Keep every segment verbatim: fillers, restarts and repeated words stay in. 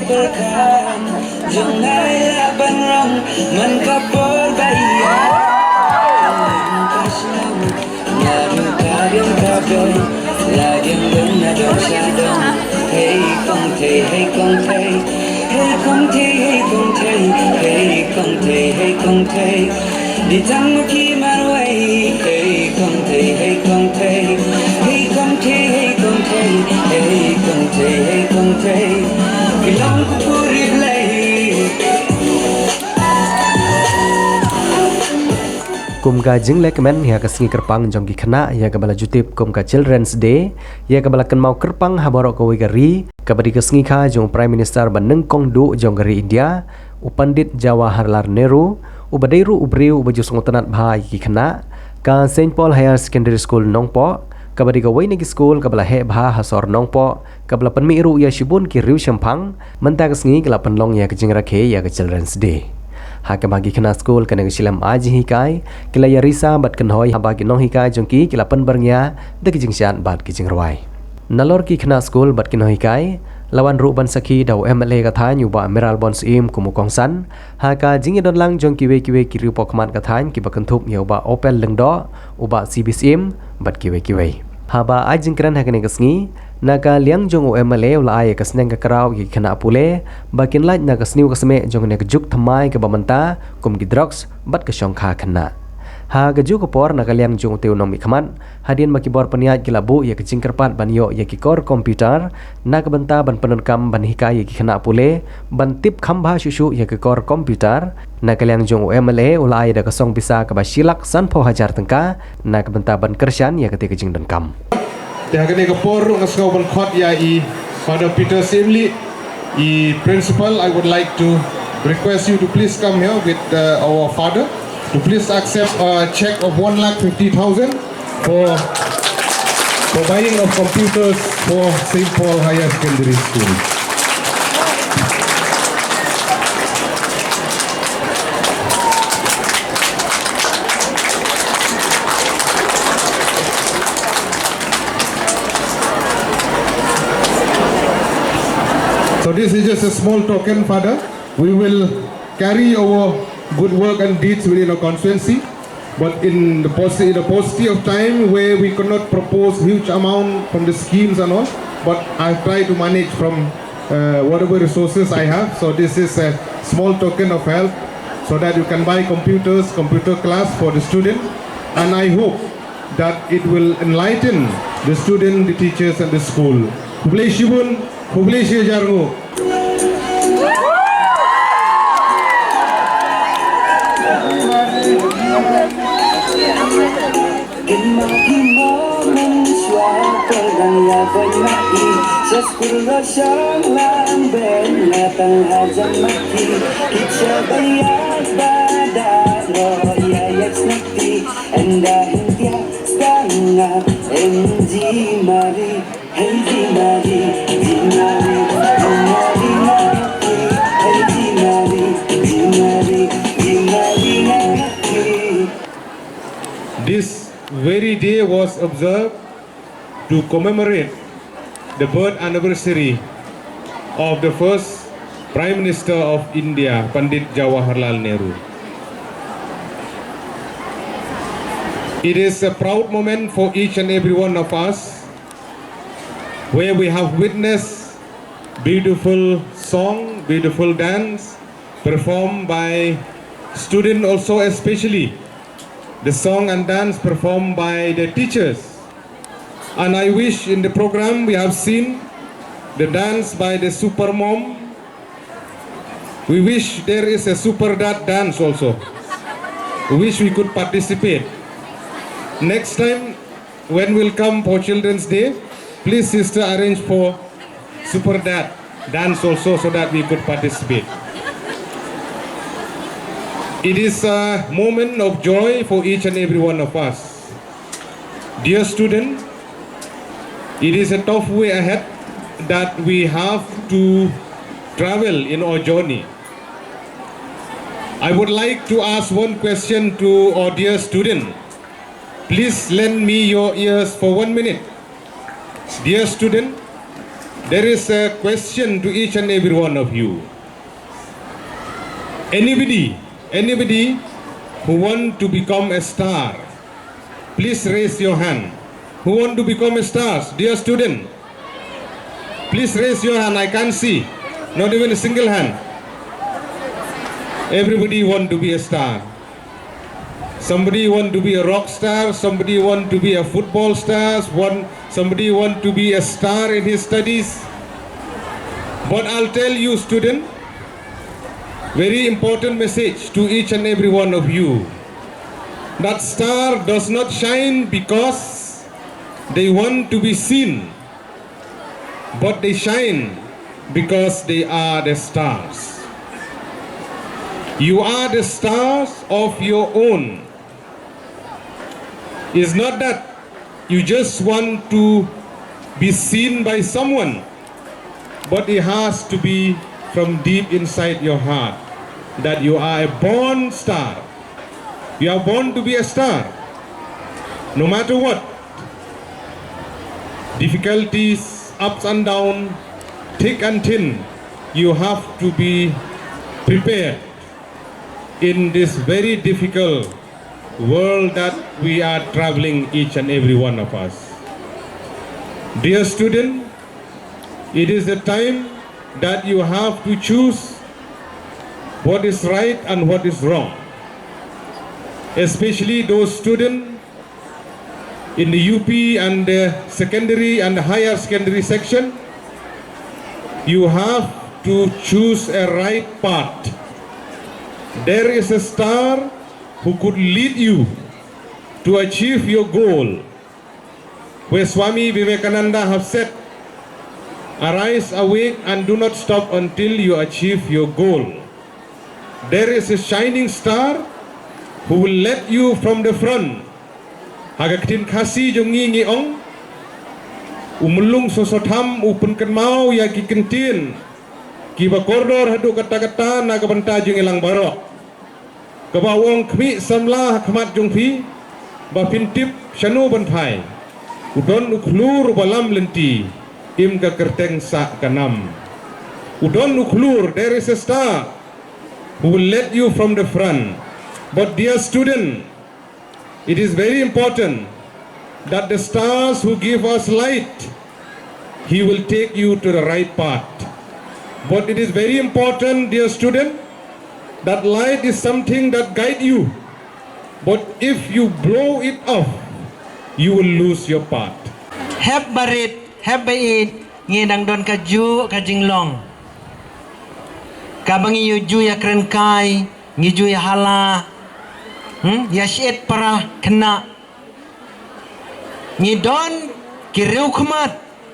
Jong nai la ban rong man ka por ba ïa. Ka shnong nga ruh ka biang ka biang. La biang biang na dong sha dong. Hei kong thei, hei kong thei. Hei kong thei, hei kong thei. Hei kong thei, hei kong thei. Di tang ma ki marwei. Hei kong thei, hei kong thei. Hei kong thei, hei kong thei. Hei kong thei, hei kong thei. Ki long ku puri blei. Kum ka jinglehkmen ïa ka sngi kyrpang jong ki khynnah ïa kaba la ju tip kum ka Children's Day, ïa kaba la kynmaw kyrpang ha baroh kawei ka ri, kaba dei ka sngi kha jong u Prime Minister ba nyngkong duh jong ka ri India, u Pandit Jawaharlal Nehru, uba dei ruh u briew uba ju sngewtynnad bha ïa ki khynnah. Ka Saint Paul Higher Secondary School Nongpoh, kaba dei kawei na ki skul kaba la heh bha ha sor Nongpoh, kaba la pynmih ruh ïa shibun ki riew shemphang, mynta ka sngi ka la pynlong ïa ka jingrakhe ïa ka Children's Day. Ha kaba ki khynnah skul kane ka shlem ai jinghikai, ki la ïa risa bad kynhoi haba ki nonghikai jong ki ki la pynbyrngia da ki jingshad bad ki jingrwai. Nalor ki khynnah skul bad ki nonghikai, la wan ruh ban sakhi da u M L A ka thaiñ u Bah Mayralborn Syiem kum u kongsan, ha ka jingïadon lang jong kiwei kiwei ki riewpawkhmat ka thaiñ kiba kynthup ïa u Bah Opel Lyngdoh, u Bah C B Syiem, bad kiwei kiwei. Haba ai jingkren ha kane ka sngi, na ka liang jong u M L A u la ai ïa ka sneng ka kraw ïa ki khynnah pule, ba kin lait na ka sniew ka smiej jong kane ka juk thymmai kaba mynta, kum ki drugs, bad ka shongkha khynnah. Ha kajuh ka por na ka liang jong utei u nongmihkhmat, hadien ba ki bor pynïaid ki la buh ïa ka jingkyrpad ban ïoh ïa ki kor computer, na ka bynta ban pyndonkam ban hikai ïa ki khynnah pule, ban tip kham bha shuh shuh ïa ki kor computer, na ka liang jong u M L A u la ai da ka song pisa kaba shi lak sanphew hajar tyngka, na ka bynta ban kyrshan ïa katei ka jingdonkam. Te ha kane ka por ruh nga sngew ban khot ïa i Father Peter Syiemlieh, i principal, I would like to request you to please come here with, uh, our father, to please accept a check of one lakh fifty thousand for, for buying of computers for Saint Paul Higher Secondary School. So this is just a small token, Father. We will carry our good work and deeds within our constituency. But in the paucity, in the paucity of time where we could not propose huge amount from the schemes and all, but I try to manage from, uh, whatever resources I have. So this is a small token of help so that you can buy computers, computer class for the student. And I hope that it will enlighten the student, the teachers and the school. Khublei shibun, khublei shihajar nguh. This very day was observed to commemorate the birth anniversary of the first Prime Minister of India, Pandit Jawaharlal Nehru. It is a proud moment for each and every one of us, where we have witnessed beautiful song, beautiful dance performed by student also, especially the song and dance performed by the teachers. And I wish in the program we have seen the dance by the super mom. We wish there is a super dad dance also. We wish we could participate. Next time, when we'll come for Children's Day, please, sister, arrange for super dad dance also so that we could participate. It is a moment of joy for each and every one of us. Dear student, it is a tough way ahead that we have to travel in our journey. I would like to ask one question to our dear student. Please lend me your ears for one minute. Dear student, There is a question to each and every one of you. Anybody, anybody who want to become a star, please raise your hand. Who want to become a star, dear student? Please raise your hand. I can't see. Not even a single hand. Everybody want to be a star. Somebody want to be a rock star, somebody want to be a football star, one, somebody want to be a star in his studies. But I'll tell you, student, very important message to each and every one of you. That star does not shine because they want to be seen, but they shine because they are the stars. You are the stars of your own. It's not that you just want to be seen by someone, but it has to be from deep inside your heart that you are a born star. You are born to be a star. No matter what, difficulties, ups and downs, thick and thin, you have to be prepared in this very difficult world that we are traveling, each and every one of us. Dear student, it is the time that you have to choose what is right and what is wrong. Especially those students in the U P and the secondary and the higher secondary section, you have to choose a right path. There is a star who could lead you to achieve your goal. Where Swami Vivekananda have said, "Arise, awake, and do not stop until you achieve your goal." There is a shining star who will lead you from the front. Ha ka ktien Khasi jong ngi ngi ong, u mlung sosotham u pynkynmaw ïa ki kyntien kiba kordor haduh katta katta na ka bynta jong ngi lang baroh. Kaba u ong, khmih samla ha khmat jong phi ba phin tip shano ban phai. U don u khlur uba lam lynti, im ka kyrteng sah ka nam. U don u khlur, there is a star who will lead you from the front. But dear student, it is very important that the stars who give us light, he will take you to the right path. But it is very important, dear student, that light is something that guide you. But if you blow it off, you will lose your path. Hep barit, hep baieit, ngi dang don kajuh ka jinglong. Kaba ngi ïoh ju ïakren kai, ngi ju ïahala, hmm, ïa shit para kena. Ngi don ki riewkhmat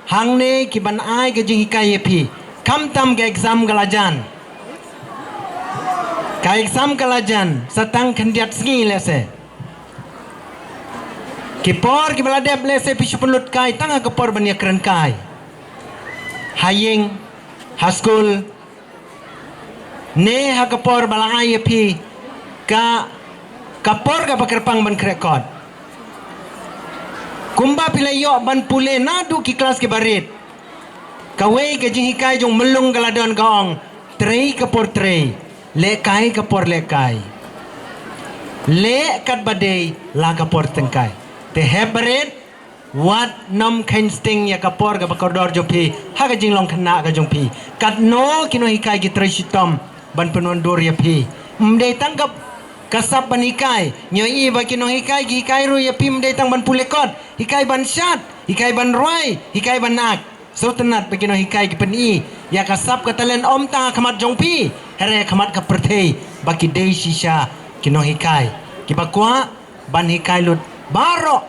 hangne ki ban ai ka jinghikai ïa phi. Khamtam ka exam ka la jan. Ka exam ka la jan, sa tang khyndiat sngi lehse. Ki por kiba la dep lehse phi shu pynlut kai tang ha ka por ban ïakren kai. Ha ïing, ha skul, ne ha ka por ba la ai ïa phi ka, ka por kaba kyrpang ban khreh kot. Kumba phi la ïoh ban pule naduh ki klas kiba rit. Kawei ka jinghikai jong mlung ka la don ka ong, trei ka por trei, leh kai ka por leh kai. Leh katba dei la ka por tyngkai. Te hep barit, wat nym kheiñ sting ïa ka por kaba kordor jong phi ha ka jinglong khynnah ka jong phi. Katno ki nonghikai ki trei shitom ban pynwandur ïa phi. Ym dei tang ka, ka sap ban hikai. Ngi ïohi ba ki nonghikai ki hikai ruh ïa phi ym dei tang ban pule kot. Hikai ban shad, hikai ban rwai, hikai ban act. Sngewtynnat ba ki nonghikai ki pyni ïa ka sap ka talent ym tang ha khmat jong phi, hynrei ha khmat ka pyrthei ba ki dei shisha ki nonghikai kiba kwah ban hikai lut baroh